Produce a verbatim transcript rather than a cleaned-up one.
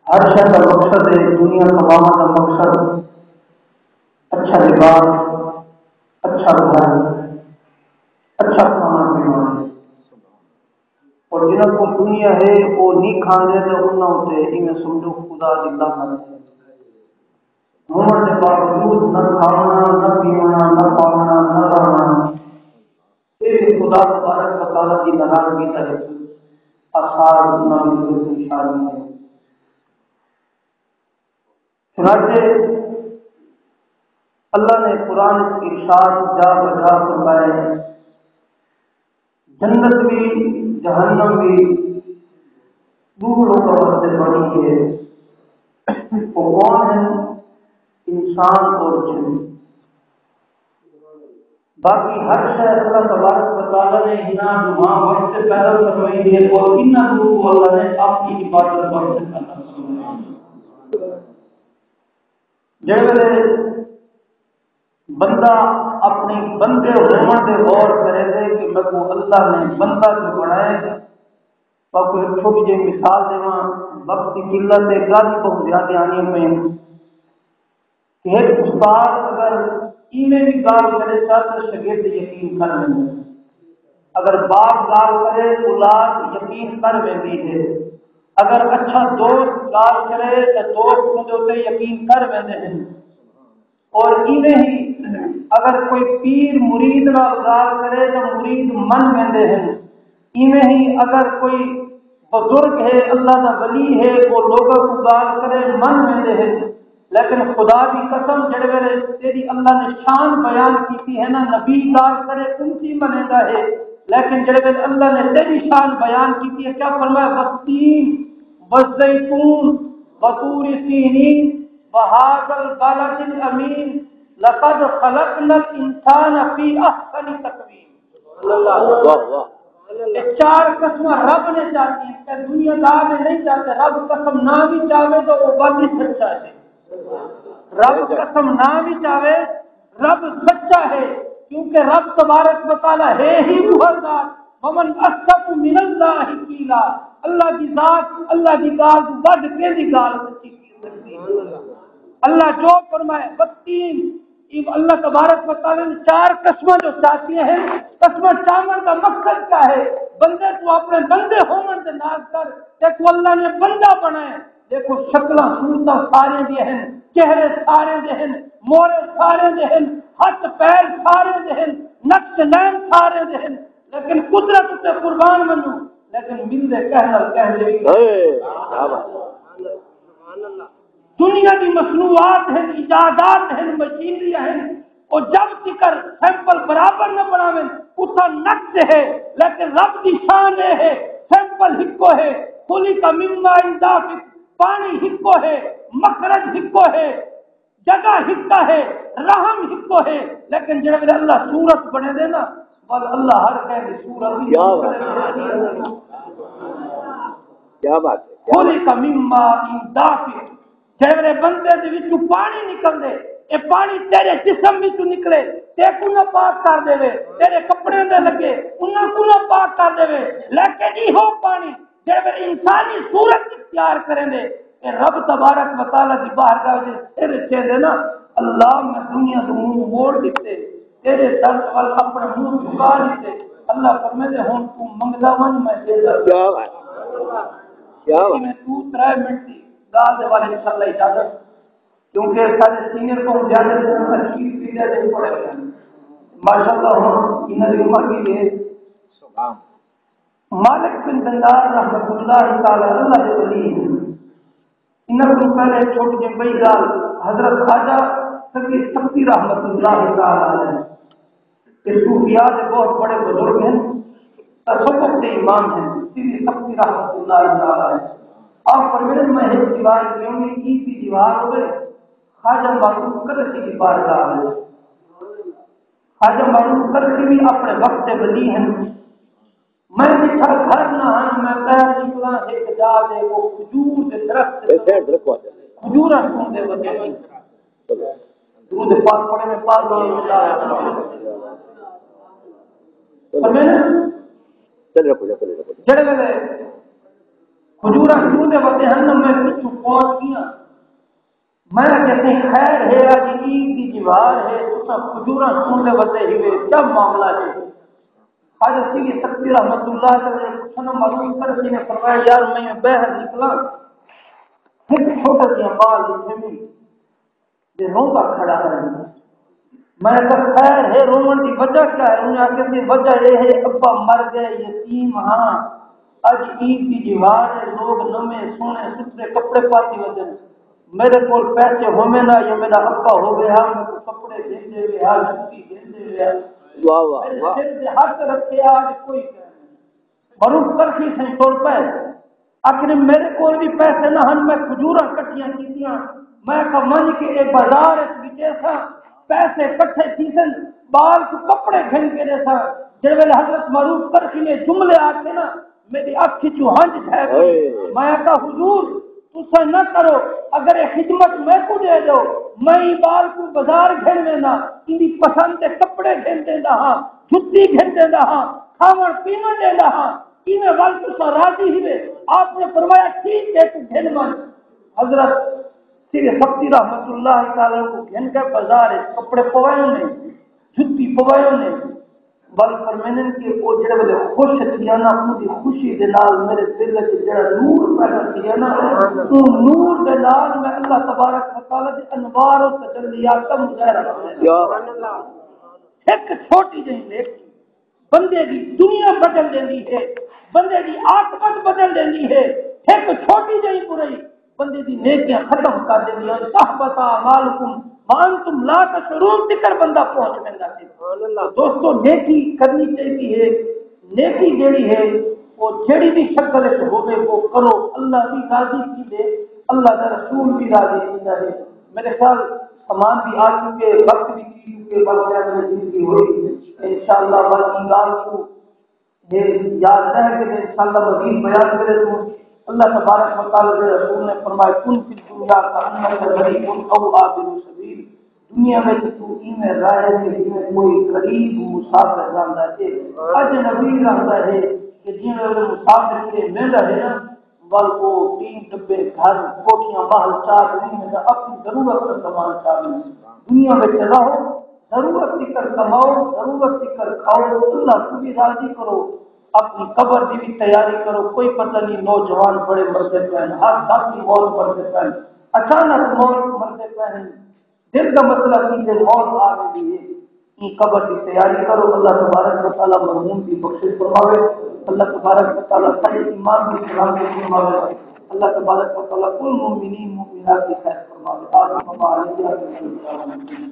ہر شے دا مقصد ہے، دنیا کماوݨ دا مقصد اچھا لباس، اچھا گھر، اچھا کھاوݨ پیوݨ ہے۔ اور جنہاں کوں دنیا ہے، او نہیں کھاندے، تے انہاں اتے ایویں سمجھو خدا دی لعنت ہے۔ ہووݨ دے باوجود نہ کھاوݨا، نہ پیوݨا، نہ پاوݨا، نہ رہوݨا، اے وی خدا تبارک و تعالیٰ دی ناراضگی دا ہک آثار، انہاں دی نشانی ہے۔ چنانچہ اللہ نے قرآن وچ ارشاد جا بجا فرمایا ہے، جنت وی، جہنم وی ݙو لوکاں واسطے بݨی ہے۔ او کون ہن؟ انسان اور جن۔ باقی ہر شے اللہ تبارک و تعالیٰ نے انہاں ݙوہاں واسطے پیدا فرمائی ہے، اور انہاں ݙو کوں اللہ نے اپݨی عبادت واسطے پیدا فرمائی ہے۔ جیڑھے ویلے بندہ اپݨے بندے ہووݨ تے غور کرے تے کہ میکوں اللہ نے بندہ جو بݨائے، میں کوئی ہک چھوٹی جئی مثال ݙیواں، وقت دی قلت ہے، ڳالھیں بہت زیادہ آندیاں پئین۔ کہ ہک استاد اگر ایویں وی ڳالھ کرے چا تاں شاگرد یقین کر ویندے۔ اگر باپ ڳالھ کرے، اولاد یقین کر ویندی ہے۔ اگر اچھا دوست ڳالھ کرے تاں دوست اوندے اتے یقین کر ویندے ہن۔ اور ایویں ہی اگر کوئی پیر مرید نال ڳالھ کرے تاں مرید من ویندے ہن۔ ایویں ہی اگر کوئی بزرگ ہے، اللہ دا ولی ہے، او لوکاں کوں ڳالھ کرے، من ویندے ہن۔ لیکن خدا دی قسم، جیڑھے ویلے تیݙی اللہ نے شان بیان کیتی ہے نا، نبی ڳالھ کرے، اونکی منیندا ہے۔ لیکن جیڑھے ویلے اللہ نے تیݙی شان بیان کیتی ہے، کیا فرمایا؟ "والتین والزیتون وطور سینین وہذا البلد الامین لقد خلقنا الانسان فی احسن تقویم۔" واہ، واہ۔ اے چار قسماں رب نے چاتی، تے دنیا دار نے نہیں چاتے۔ رب قسم نہ وی چاوے تو وہ ول ہی سچا ہے۔ رب قسم نہ وی چاوے، رب سچا ہے، کیونکہ رب تبارک و تعالیٰ ہے ہی وہ ذات۔ "ومن اصدق من اللہ قیلا"، اللہ دی ذات، اللہ دی ڳالھ توں ودھ کیندی ڳالھ سچی تھی سڳدی ہے؟ اللہ جو فرمائے، "والتین"، اے اللہ تبارک و تعالیٰ نے چار قسماں جو چاتیاں ہن۔ قسماں چاوݨ دا مقصد کیا ہے؟ بندے کوں اپݨے بندے ہووݨ دے نال کر، تیکوں اللہ نے بندہ بݨائے۔ ݙیکھو، شکلاں صورتاں ساریں دیاں ہن، چہرے ساریں دے ہن، مورے ساریں دے ہن، ہتھ پیر ساریں دے ہن، نقش نین ساریں دے ہن، لیکن قدرت اتے قربان ونڄو، لیکن ملدے کہیں نال کہیں دے وی۔ اے، کیا بات ہے۔ دنیا دی مصنوعات ہن، ایجادات ہن، مشینریاں ہن، او جب تکر سیمپل برابر نہ بݨاون، اتھاں نقص ہے، لیکن رب دی شان اے ہے، سیمپل ہکو ہے، خلق من ماء دافق، پاݨی ہکو ہے، مخرج ہکو ہے، جگہ ہکا ہے، رحم ہکو ہے، لیکن جیڑھے ویلے اللہ صورت بݨیندے نا، ول اللہ ہر کہیں دی صورت دی کیا بات ہے۔ کیا بات ہے، کیا بات ہے۔ خلق من ماء دافق، جیڑھے بندے دے وچوں پاݨی نکلدے، اے پاݨی تیݙے جسم وچوں نکلے، تیکوں نہ پاک کر ݙیوے، تیݙے کپڑے دے لڳے، انہاں کوں نہ پاک کر ݙیوے، لیکن ایہو پاݨی جیڑھے ویلے انسانی صورت اختیار کریندے، اے رب تبارک و تعالیٰ دی بارگاہ وچ سر چیندے نا، "اللہ، میں دنیا توں منہ موڑ ݙتے، تیݙے در ول اپݨا منہ جھکا ݙتے۔" اللہ فرمیندے، "ہݨ توں منگدا ونڄ، میں ݙیندا۔" کیا بات ہے۔ کیا بات ہے۔ میں ݙو ترے منٹ دی ڳالھ دے والے انشاءاللہ اجازت، کیونکہ سارے سینئر قوم زیادہ تر اخیر پیرے دے پڑھے ہوئے ہیں۔ ماشاءاللہ، ہݨ انہاں دی عمر وی ہے۔ سبحان۔ مالک بن دینار رحمۃ اللہ تعالیٰ، اللہ دے ولی ہیں۔ انہاں کوں پہلے چھوٹی جئی ٻئی ڳالھ، حضرت خواجہ سرور سختی رحمۃ اللہ تعالیٰ علیہ، کہ صوفیاء دے بہت بڑے بزرگ ہیں، تصوف دے امام ہیں، سرور سختی رحمۃ اللہ تعالیٰ علیہ۔ آپ فرمیندے، میں ہک دیوار کیوں نہیں، ایں دی دیوار ہوئے، خواجہ معروف کرسی دی بارگاہ ہوئے۔ خواجہ معروف کرسی بھی اپݨے وقت دے ولی ہیں۔ میں ݙٹھا گھر نہ ہن، میں پیر نکلاں ہک جا تے، او کھجور دے درخت تے، اے سائیڈ رکھو آ۔ کھجوراں سوندے ودے ہن۔ درود پاک پڑھے میں پاک۔ چلو۔ فرمائے نا؟ چلو رکھو، چلو رکھو۔ جیڑھے ویلے کھجوراں سوندے ودے ہن، میں پچھوں پوئے میں آکھیا سئیں خیر ہے، اڄ عید دی دیوار ہے، تساں کھجوراں سݨدے ودے ہیوے، کیا معاملہ ہے؟ خواجہ سید تقی رحمت اللہ تعالی علیہ پچھن، معلوم کر کے نے فرمایا، یار میں ٻاہر نکلاں، ہک چھوٹا جیہاں ٻال ݙٹھے میں جے روندا کھڑا ہے۔ میں آکھیا خیر ہے، روون دی وجہ کیا ہے؟ انہیں آکھیا سئیں وجہ اے ہے ابا مر ڳئے، یتیم ہاں، اڄ عید دی دیوار ہے، لوگ نویں سوہݨے ستھرے کپڑے پاتی ودن، میݙے کول پیسے ہوون ہا یا میݙا ابا ہووے ہا، میکوں کپڑے گھن ݙیوے ہا، جتی گھن ݙیوے ہا۔ واہ واہ میݙے واہ۔ سر تے ہتھ رکھے ہا، اڄ کوئی کائنی۔ معروف کرسی سئیں ٹر پئے۔ آکھن میݙے کول وی پیسے نہ ہن، میں کھجوراں کٹھیاں کیتیاں، میں آکھیا ونڄ کے اے بازار اچ وکیساں، پیسے کٹھے تھیسن، ٻال کوں کپڑے گھن کے ݙیساں۔ جیڑھے ویلے حضرت معروف کرسی نے جملے آکھے نا، میݙی اکھ اچوں ہنج ڈھہہ ڳئے۔ میں آکھیا حضور، تساں نہ کرو، اگر اے خدمت میکوں ݙے ݙیو، میں ایں ٻال کوں بازار گھن وینداں، ایندی پسند دے کپڑے گھن ݙیندا ہاں، جتی گھن ݙیندا ہاں، کھاوݨ پیوݨ ݙیندا ہاں، ایویں ول تساں راضی ہیوے؟ آپ نے فرمایا ٹھیک ہے، توں گھن ونڄ۔ حضرت سر سختی رحمت اللہ تعالی کوں گھن کے بازار اچ کپڑے پوائے نے، جتی پوائے نے، ول فرمیندن کہ او جیڑھے ویلے خوش تھیا نا، اوندی خوشی دے نال میݙے دل وچ جیڑھا نور پیدا تھیا نا، اوں نور دے نال میں اللہ تبارک و تعالی دے انوار و تجلیات دا مظاہرہ کر ݙتا۔ ہک چھوٹی جہی نیکی بندے دی دنیا بدل ݙیندی ہے، بندے دی عاقبت بدل ݙیندی ہے۔ ہک چھوٹی جہی برائی بندے دی نیکیاں ختم کر ݙیندی ہے۔ تحبط اعمالکم وانتم لا تشعرون، تکر بندہ پہنچ ویندا ہے۔ سبحان اللہ۔ دوستو، نیکی کرنی چاہیدی ہے۔ نیکی جیڑھی ہے، او جیڑھی وی شکل وچ ہووے، او کرو۔ اللہ وی راضی تھیندے، اللہ دا رسول وی راضی تھیندا ہے۔ میݙے خیال سامان وی آ چکے، وقت وی تھی چکے، بس ذہن وچ زندگی ہوئی۔ انشاءاللہ بس ایں ڳالھ کوں ہے یاد رہ کے تے انشاءاللہ مزید بیان کرے تو۔ اللہ تبارک و تعالی دے رسول نے فرمایا، کن فی الدنیا کأنک غریب او عابر سبیل، دنیا وچ تو ایویں رہ کہ جیویں کوئی غریب مسافر رہندا ہے، اجنبی رہندا ہے، کہ جیویں او مسافر کے ویندا ہے نا، ول او ٹین ڈبے گھر، کوٹھیاں، محل، چار زمین دا اپݨی ضرورت دا سامان چاہندے۔ دنیا وچ رہو، ضرورت تکر کماؤ، ضرورت تکر کھاؤ، اللہ کوں وی راضی کرو، اپݨی قبر دی وی تیاری کرو۔ کوئی پتہ نہیں، نوجوان بڑے مردے پئے ہن، ہر دم دی موت مردے پئے ہن، اچانک موت مردے پئے ہن۔ دل دا مسئلہ کی ہے، موت آ ویندی ہے۔ ایں قبر دی تیاری کرو۔ اللہ تبارک و تعالی مرحوم دی بخشش فرماوے۔ اللہ تبارک و تعالی ساݙے ایمان دی سلامتی فرماوے۔ اللہ تبارک و تعالی کل مومنین مومنات دی خیر فرماوے۔ آمین۔